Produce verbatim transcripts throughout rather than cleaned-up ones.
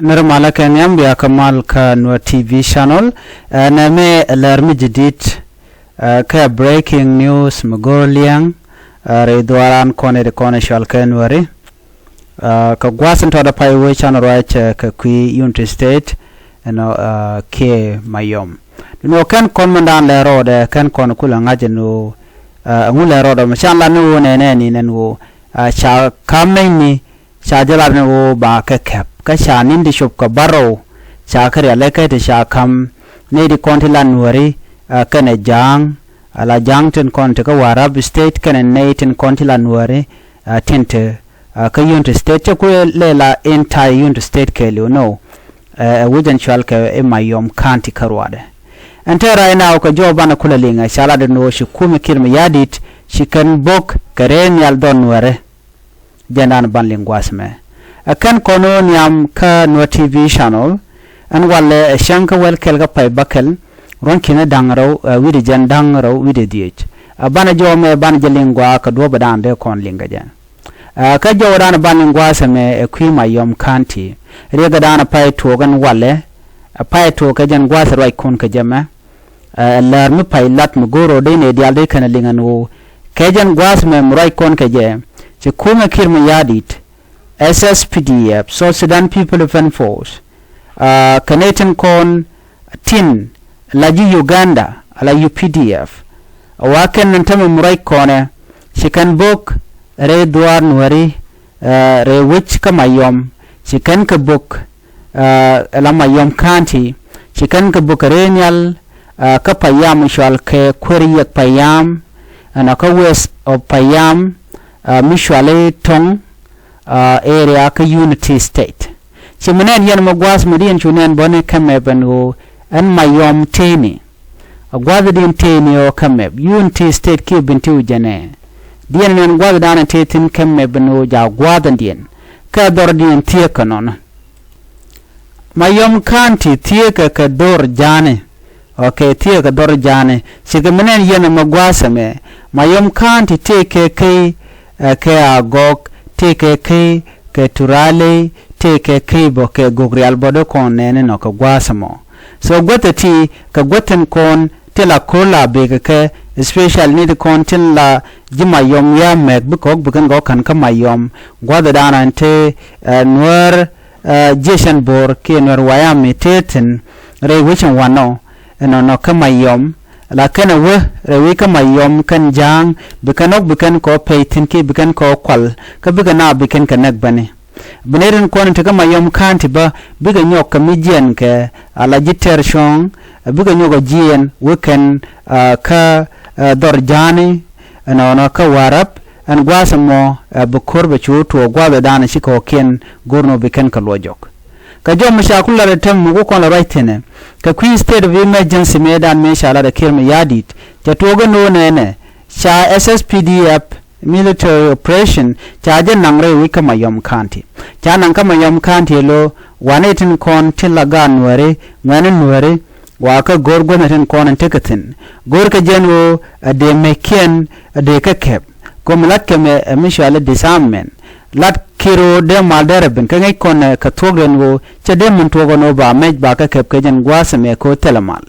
Nir malä kɛ nhiam bia kä mal kä Nuer T V channel. Ɛ nɛ mɛ lɛr mi jidit, ɛ, kɛ breaking news mi go̱r liɛŋ, ɛ, rɛy dhuaaran kɔn ɛ di kɔn ɛ cɔal kɛ Nuɛri. Ɛ, kɛ gua̱a̱th in tɔɔdɛ pay wee can ruac, ɛ, kɛ kui̱ Unity State, ɛnɔ, ɛ, kiɛ Mayom. Duundɛ ɣöö kɛn kɔn mindan lɛ rɔɔdɛ kɛn kɔn kulɛ ŋa̱c ɛn ɣöö, ɛ, ɛŋu lɛ rɔɔdɛ mɛ can lat ni ɣöö nɛnɛ ni nɛn ɣöö, ɛ, ca ka̱m mɛnyni ca jɛ lat ni ɣöö ba kɛ kɛp. Kä ca ni̱n ti cop kɛ bärɔw ca kɛ rialikä ti ca ka̱m nɛy ti kɔn ti la Nuääri, ɛ, kɛnɛ Ja̱a̱ŋ, ala Ja̱a̱ŋ tin kɔn ti kä Warrap State kɛnɛ nɛy tin kɔn ti la Nuääri, ɛ, tin ti, ɛ, kä Unity State cɛ kuɛ lɛ la entire Unity State kɛɛliw nɔ. Ɛ, ɛ wi̱c ɛn cɔal kɛ i̱ Mayom County kä ruaadɛ. Ɛn te right now kɛ jɔw banɛ kulɛ liŋ ɛ ca lat ni ɣöö ci kumɛ Kiir Mayardit ci kɛn bok kɛ rɛy nhial dhɔr Nuäärɛ. Jɛn dan ban liŋ gua̱a̱th mɛ. Ɛ kɛn kɔn ɣöö nhiam kä Nuer T V channel. Ɛn walɛ ɛ cäŋ kä wäl kɛl kä pay bäkɛl. Ruɔ̱n ki̱n ɛ da̱ŋ rɛw, ɛ, wi̱cdɛ jɛn da̱ŋ rɛw wi̱cdɛ dhieec. Ɛ banɛ jɔw mɛ banɛ jɛ liŋ gua̱a̱ kɛ duɔ̱ɔ̱p ɛ dan dee kɔn liŋ kɛ jɛ. Ɛ kä jɔw ɛ dan ɛ ban liŋ gua̱a̱th ɛmɛ ɛ kui̱ Mayom County. Riɛk ɛ dan ɛ pay tuɔɔk ɛn walɛ. Ɛ pay tuɔɔk kɛ jɛn gua̱a̱th ɛ ruac kun kɛ jɛ mɛ. Ɛ lär mi pay lat mi go̱o̱r ɔ dee nɛ diaal dee kɛn ɛ liŋ ɛn ɣöö kɛ jɛn gua̱a̱th mɛ mi ruac kɔn kɛ jɛ, ci kumɛ Kiir Mayardit, S S P D F, South Sudan People Defense Force, ɛ kɛ nɛy tin kɔn tin la ji̱ Uganda, ala U P D F. Ɛ wa kɛn ni tämɛ mi ruac kɔnɛ ci kɛn bok rɛy dhuaar Nuääri, ɛ rɛy wec kä Mayom ci kɛn kɛ bok, ɛ la Mayom County ci kɛn kɛ bok kɛ rɛy nhial, ɛ kä payam mi cɔal kɛ Kuer Yiek payam, ɛnɔ kä west of payam, ɛ mi cɔal i̱ Tong, ɛ area kä Unity State. Ci mi nɛn yɛn mi gua̱a̱th mi diɛn cu nɛn bä ni kä mɛp ɛn ɣöö ɛn Mayom tëëni. Ɛ gua̱a̱thdiɛn tëëni ɣöö kä mɛp Unity State kiɛ Bentiu jɛnɛ. Diɛn nɛn gua̱a̱thdan tëë thi̱n kä mɛp ɛn ɣöö jaak gua̱a̱thdiɛn. Kä dhɔrdiɛn thieekä nɔnɔ. Mayom County thieekä kɛ dhɔr Ja̱a̱ni. Ok, thieekä kɛ dhɔr Ja̱a̱ni. Cikɛ mi nɛn yɛn ɛmɛ gua̱a̱th ɛmɛ. Mayom County tëëkɛ key, ɛ kɛ Agɔk, tëëkɛ key kɛ Turaley, tëëkɛ key bä kɛ Gogrial bä dee kɔn nɛɛni nɔ kɛ gua̱a̱th ɛmɔ. So guäthɛ ti kɛ guäth tin kɔn tin la ko̱r la bekɛ kɛ, especially ni ti kɔn tin la ji̱ Mayom ya mɛk bikɛ ɣɔ̱k bikɛn gɔ̱ ka̱n kä Mayom. Gua̱thɛ da̱a̱n an te, ɛ, Nuäär, ɛ, jiecän bo̱o̱r kiɛ Nuäär wayam mi tëë thi̱n rɛy wecin wanɔ. Ɛnɔnɔ kä Mayom la kɛn ɛ wä rɛy wec kä Mayom kɛn Ja̱a̱ŋ bikɛn ɣɔ̱k bikɛn kɛ ɣɔ̱ pɛy thi̱n kiɛ bikɛn kɛ ɣɔ̱ kual kä bikɛ na bikɛn kɛ näk bäni. Bi nɛy tin kɔn in te kä Mayom County bä bikɛ nyɔk kɛ mi jiɛɛn kɛ ala ji̱ tɛr cuɔ̱ɔ̱ŋ, ɛ bikɛ nyɔk ɛ jiɛɛn wekɛn, ɛ, kä, ɛ, dhɔr Ja̱a̱ni, ɛnɔnɔ kä Warrap, ɛn gua̱a̱th ɛmɔ, ɛ, bi ko̱r bɛ cu tuɔɔk gua̱a̱th ɛ da̱a̱n ci kɔ̱kiɛn go̱r nɔ bi kɛn kɛ luɔc jɔk. Kɛ jɔm mi ca ku lat ɛ tɛm mi ku kɔn la ruac thi̱nɛ kɛ kui̱ state of emergency mëëdan mëë ca lat ɛ Kiir Mayardit cɛ tuɔɔk ɛn ɣöö nɛɛnɛ ca S S P D F military operation ca jɛ naŋ rɛy wi̱c kä Mayom County. Ca naŋ kä Mayom County ɛ lo̱ wanɛ tin kɔn tin la gaat Nuääri, ŋuɛ̈ni Nuääri, wa kä go̱r guäthni tin kɔn in tekɛ thi̱n. Go̱r kɛ jɛn ɣöö ɛ dee mɛckiɛn ɛ dee kä kɛp. Komi lat kɛ mɛ ɛ mi cɔal i̱ disarmament. Lat Kiir ɣöö dee mal dee rɛ ben kä ŋäc kɔn ɛ kɛ thuɔ̱k den ɣöö cɛ dee min tuɔɔk ɛn ɣöö ba mɛc ba kä kɛp kɛ jɛn gua̱a̱th ɛmɛ kɛ ɣöö thilɛ mal.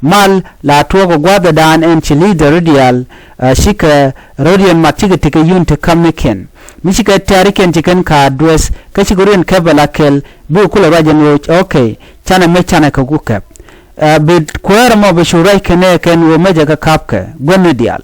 Mal la tuɔɔk ɛ gua̱a̱th ɛ da̱a̱n ɛn ci leader rɔ diaal, ɛ, cikɛ rɔ̱diɛn mat cikɛ tekɛ yun ti ka̱m ni kiɛn. Mi cikɛ tɛ̈rikiɛn ci kɛn ka address kä cikɛ rɔ̱diɛn kɛp ɛ la kɛl bikɛ kulɛ ruac ɛn ɣöö, okay, canɛ mec canɛ kɛ ku kɛp. Ɛ, bi kuäärä mɔ bi cu ruac kɛn ɛ kɛn ɣöö mecɛ kɛ ka̱pkɛ guäthni diaal.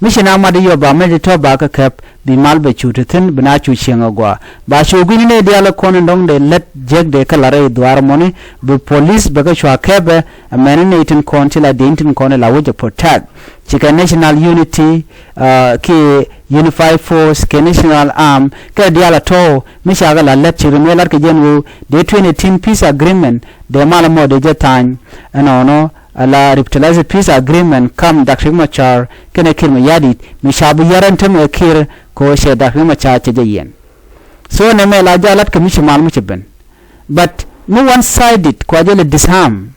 Mi ci na mat i̱ yɔ ba mec i̱ tɔ̱ ba kɛ kɛp bi mal bɛ cu ti thi̱n bi na cu cieŋ agua. Ba cu gui̱ni nɛy diaal ɛ kɔn in dɔ̱ŋ dee lät jiäk dee kä la rɛy dhuaar mɔni bi police bɛ kɛ cua kɛpɛ. Ɛ mɛni nɛy tin kɔn ci la dieny tin kɔn in la wec ɛ protect. Cikɛ National Unity, ɛ, kiɛ Unified Force kiɛ National Arm kɛ diaal ɛ tɔ̱ mi cakɛ la lät ci ri mëë lat kɛ jɛn ɣöö dee twenty eighteen peace agreement dee mal ɛmɔ dee jɛ tha̱a̱ny. Ɛnɔnɔ ala revitalized peace agreement kam Doctor Riek Machar kɛnɛ Kiir Mayardit mi ca bi yär ɛn tämɛ Kiir kɛ ɣöö cɛ Doctor Riek Machar cɛ jɛ yiɛn. So nɛmɛ la jɛ a lat kɛ mi ci mal mi ci ben. But mi one sided kua jɛ lɛ disarm.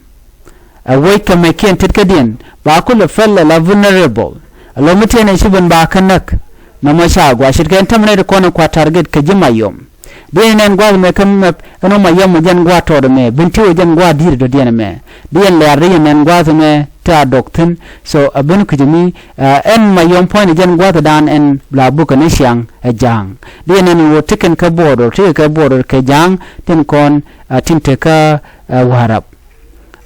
Ɛ wec kɛ mɛckiɛn tetkädiɛn ba kulɛ fɛl ala vulnerable. Ɛ lɔ mi tiɛn ɛ ci ben ba kä näk. Nɔmɔ ca gua ce̱tkɛ ɛn tämɛ nɛy ti kɔn ɛ kua target kɛ ji̱ Mayom. Bi yɛn nɛn gua̱a̱th mɛ kä mɛp ɛn ɣöö Mayom ɛ jɛn gua̱a̱th tɔɔt ɛmɛ, ben ti ɣöö jɛn gua̱a̱th di̱i̱t ɛ dɔ̱diɛn ɛmɛ. Di yɛn lɛ̈ɛ̈r di yɛn nɛn gua̱a̱th ɛmɛ ti a dɔk thi̱n. So a ben kui̱c ɛmi, ɛn Mayom puɔ̱ny ɛ jɛn gua̱a̱thdan ɛn la bukɛ ni ciaŋ ɛ Ja̱a̱ŋ. Di yɛn nɛn ɣöö ti kɛn kä border, ti kɛ kä border kɛ Ja̱a̱ŋ, tin kɔn a tin te kä ɛ Warrap.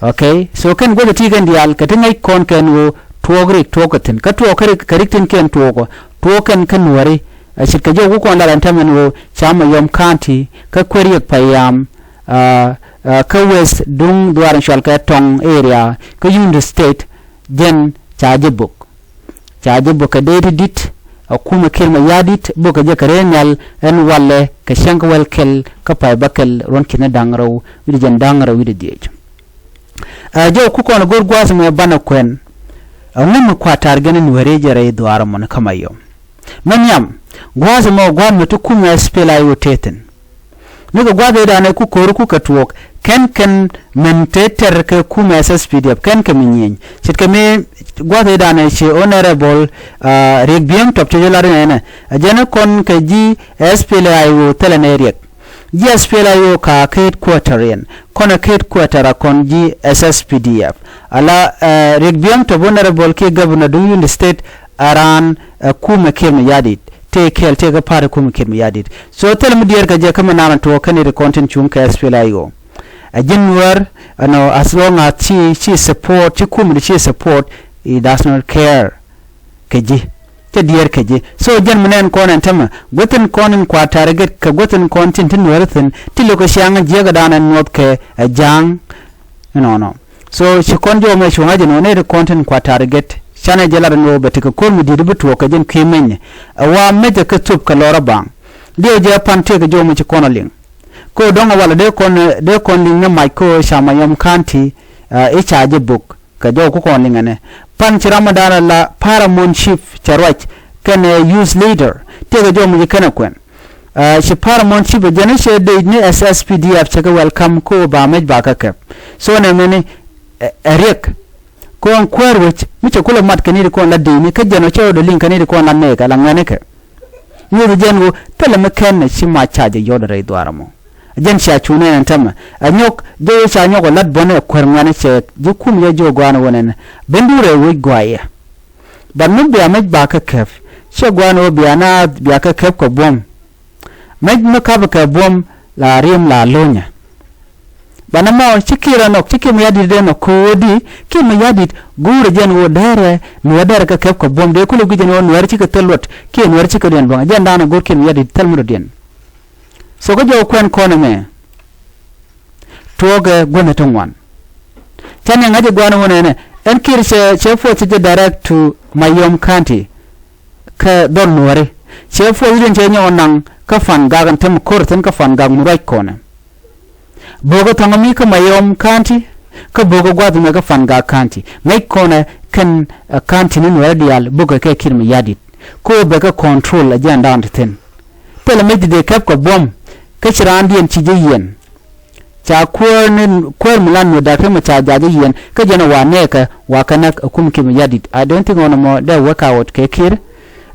Okay, so kɛn guäth ɛ ti kɛn diaal kɛ ti ŋäc kɔn kɛn ɣöö tuɔɔk rik tuɔɔk kɛ thi̱n. Kä tuɔɔk kä rik, kɛ rik tin kɛn tuɔɔk ɔ, tuɔɔk kɛn kä Nuääri. Ɛ ce̱tkɛ jɔw ku kɔn lar ɛn täämɛ ɛn ɣöö ca Mayom County kä kuäär riɛk payam, ɛ, ɛ, kä West duŋ dhuaar in cɔal kɛ Tong area kä Unity State, jɛn ca jɛ bök. Ca jɛ bök kɛ dee ti di̱t, a kumɛ Kiir Mayardit bökɛ jɛ kɛ rɛy nhial ɛn walɛ kɛ cäŋ kä wäl kɛl kä pay bäkɛl ruɔ̱n ki̱n da̱ŋ rɛw wi̱cdɛ jiɛn da̱ŋ rɛw wi̱cdɛ dhieec. Ɛ jɔw ku kɔn go̱r gua̱a̱th mɛ banɛ kuɛn. Ɛŋu mi kua̱taar gɛn in weri jɛ rɛy dhuaar mɔni kä Mayom? Mɛ nhiam, gua̱a̱th mɛ gua̱a̱th mɛ ti kumɛ SPLA-IO tëë thi̱n. Nikɛ gua̱th ëëdan ɛ ku ko̱r ku kɛ tuɔɔk kɛn kɛn min te tɛr kɛ kumɛ SSPDF kɛn kɛ mi nyieny. Ce̱tkɛ mi gua̱th ëëdan ɛ ci Honorable, ah, Riek Biem Top cɛ jɛ lar inɛnɛ. A jɛn ɛ kɔn kɛ ji̱ SPLA-IO thilɛ nɛ Riek. Ji̱ SPLA-IO ka kä headquarter yɛn. Kɔn ɛ kä headquarter a kɔn ji̱ SSPDF. Ala, eh, Riek Biem Top Honorable kiɛ Governor duŋ Unity State a raan, eh, kumɛ Kiir Mayardit. Tëë kɛɛl tëë kä party kumɛ Kiir Mayardit. So thilɛ mi diɛɛr kɛ jɛ kä mi naan tuɔɔk kä nɛy ti kɔn tin cuŋ kɛ SPLA-IO. Ɛ ji̱n Nuäär, ɛnɔ, as long as ci, ci support, ci kumɛ di ci support, he does not care kɛ ji̱. Cɛ diɛɛr kɛ ji̱. So jɛn mi nɛn kɔn ɛn tämɛ, guäth in kɔn in kua̱r target kɛ guäth in kɔn tin ti Nuäär thi̱n, ti lo̱kɛ ciaŋ jiäkädan ɛn nyuɔth kɛ ɛ Ja̱a̱ŋ. Inɔnɔ. So ci kɔn jɔw mɛ cuŋä jɛ nɔ nɛy ti kɔn tin kua̱r target. Canɛ jɛ lat ɛn ɣöö bɛ tekɛ ko̱r mi di̱i̱t bi tuɔɔk kɛ jɛn kui̱ meny. Ɛ wa mecɛ kɛ thop kɛ lɔr ɛ baŋ. Diɛw jɛ pan tëëkɛ jɔw mɛ ci kɔn ɔ liŋ. Kä dɔ̱ŋ ɛ walɛ dee kɔn, dee kɔn liŋ ni mac kä ca Mayom County, ah, i̱ ca jɛ bök kɛ jɔw ku kɔn liŋ ɛnɛ. Pan ci ram ɛ da̱a̱n ɛ la Paramount Chief cɛ ruac kɛnɛ youth leader. Tëëkɛ jɔw mɛ ci kɛnɛ kuɛn. Ah, ci Paramount Chief ɛ jɛn i̱ cɛ dee ni SSPDF cɛ kɛ welcome kä ba mec ba kä kɛp. So nɛ mɛni ɛ, ɛ Riek. Kɔn kuäär wec mi cɛ kulɛ mat kɛ ni di kɔn la dee ni kä jɛn ɔ cɛ ɔ dee liŋ kɛ ni di kɔn la nɛɛkɛ la ŋuɛnikɛ. Nyuuth jɛn ɣöö thilɛ mi kɛn ɛ ci mac ca jɛ yɔt rɛy dhuaar ɛmɔ. Jɛn cia cuun ɛn ɛn tämɛ. Ɛ nyɔk, jɛ ɣöö ca nyɔk ɛ lat buɔ̱n ɛ kuäär ŋuɛn cɛ ji̱ kum jɛ jiök gua̱a̱n ɣöö nɛn. Ben duun rɛy wec gua̱a̱yɛ. But mi bia mec ba kä kɛp. Ciɛ gua̱a̱n ɣöö bia naath bia kä kɛp kɛ buɔ̱m. Mec mi ka̱pɛ kɛ buɔ̱m la ri̱em la lo̱nyɛ. Banɛ mɔ ci Kiir ɛ nhɔk, ci Kiir Mayardit dee nhɔk ko̱o̱di, Kiir Mayardit go̱o̱rɛ jɛn ɣöö dɛrɛ, Nuäär dɛrɛ kɛ kɛp kɛ buɔ̱m, dee kulɛ gui̱c jɛn ɣöö Nuäär cikɛ thil luɔt, kiɛ Nuäär cikɛ diɛn luɔ̱ŋ, jɛn daanɛ go̱o̱r Kiir Mayardit thil mi dɔ̱diɛn. So kä jɔw kuɛn kɔn ɛmɛ. Tuɔɔkɛ guänh ɛ ti ŋuan. Canɛ ŋa̱c ɛ gua̱a̱n ɛ wunɛ ɛnɛ, ɛn Kiir cɛ, cɛ force jɛ direct to Mayom County. Kä dhɔl Nuääri. Cɛ force jɛ cɛ nyɔk naŋ kä Fangak ɛn tämɛ ko̱r thi̱n kä Fangak mi ruac kɔnɛ. Bo̱o̱kä thɔŋä mi kä Mayom County, kä bo̱o̱kä gua̱th mɛ kä Fangak County. Ŋäc kɔnɛ kɛn, eh, county ni Nuäärä diaal bo̱o̱kä kɛ Kiir Mayardit. Kä ɣöö bɛ kɛ control ɛ jɛn da̱a̱n ti thi̱n. Thilɛ mec ti dee kɛp kɛ buɔ̱m, kä ci raandiɛn ci jɛ yiɛn. Ca kuäär ni, kuäär mi lan Nuäär da̱k ri mɛ ca ja̱ jɛ yiɛn, kä jɛn ɛ wa nɛɛkɛ, wa kɛ näk ɛ kum Kiir Mayardit. I don't think ɣɔn ɛmɔ dee work out kɛ Kiir.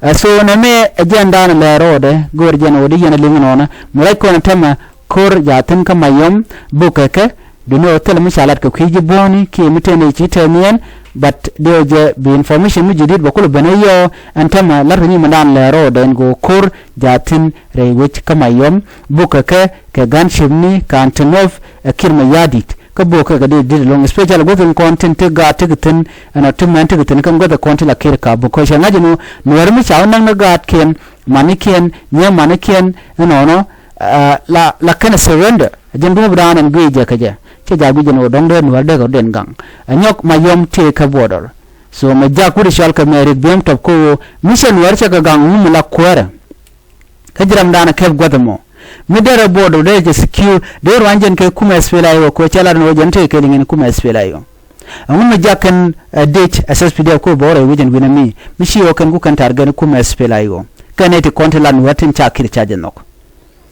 Ɛ so nɛmɛ ɛ jɛn da̱a̱n lɛ ro̱o̱dɛ, go̱o̱r jɛn ɣöö di yɛn ɛ liŋ nɔɔnɛ, mi ruac kɔn ɛ tämɛ, ko̱r ja̱ thi̱n kä Mayom, bukɛ kɛ, duundɛ ɣöö thilɛ mi ca lat kɛ kui̱ ji̱ buɔ̱ɔ̱ni kiɛ mi tëë nɛy ci tɛth niɛn, but diɛw jɛ bi information mi jadid bɛ kulɛ ben ɛ yɔɔ, ɛn tämɛ la̱rkɛ nyimandan lɛ ro̱o̱dɛ ɛn ɣöö ko̱r ja̱ thi̱n rɛy wec kä Mayom, bukɛ kɛ kɛ gunship ni kɛ Antonov ɛ Kiir Mayardit, kä bukɛ kɛ dee dit ɛlɔ̱ŋ, especially guäth in kɔn tin ti gaat ti kɛ thi̱n, ɛn ɔ ti mɛn ti kɛ thi̱n kɛn guäth ɛ kɔn ti la Kiir ka, because cɛ ŋa̱c ɛn ɣöö Nuäär mi ca wä näk ni gaatkiɛn, manikiɛn, nyɛ manikiɛn, ɛnɔnɔ, ah, la, la kɛn ɛ surrender. Ɛ jɛn duɔ̱ɔ̱p dan ɛn guic jɛ kɛ jɛ. Cɛ jaak guic jɛn ɣöö dɔ̱ŋ dee Nuäär dee kɛ den gaŋ. Ɛ nyɔk Mayom tëë kä border. So mɛ jaak wut cɔal kɛ mɛ Riek Biem Top kä ɣöö mi cɛ Nuäär cɛ kɛ gaŋ ŋum la kuäärɛ. Kä ji̱ ram dan ɛ kɛp gua̱th ɛmɔ. Mi derɛ border dee jɛ secure dee ruany jɛn kɛ kumɛ SPLA-IO kɛ cɛ lat ɛn ɣöö jɛn tëë kɛ liŋ ɛn kumɛ SPLA-IO. Ɛŋu mi jak kɛn, eh, dec SSPDF ku bɔrɛ wi̱c ɛn wi̱nɛ mi, mi ci ɣɔw kɛn ku kɛn tar gɛn kum SPLA-IO. Kɛn ɛ ti kɔn ti lan wä tin ca Kiir ca jɛ nhɔk.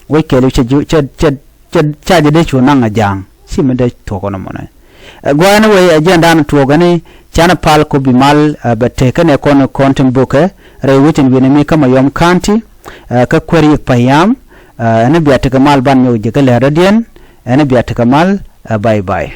Wec kɛɛliw cɛ, cɛ, cɛ, cɛ ca jɛ dec cu naŋ a ja̱a̱ŋ. Ci mi dec thuɔ̱k ɔnɔ mɔnɛ. Eh, gua̱a̱n wec ɛ jɛn da̱a̱n tuɔɔk ɛn canɛ pal ku bi mal, eh, bɛ tekɛ nɛ kɔn, kɔn tin bukɛ rɛy wi̱c ɛn wi̱nɛ mi kä Mayom County, eh, kä kuäär yik payam, Ɛn bia tekɛ mal ban nyɔk ji̱ kä lɛr rɔ̱diɛn. Ɛn bia tekɛ mal. Ɛ bye bye.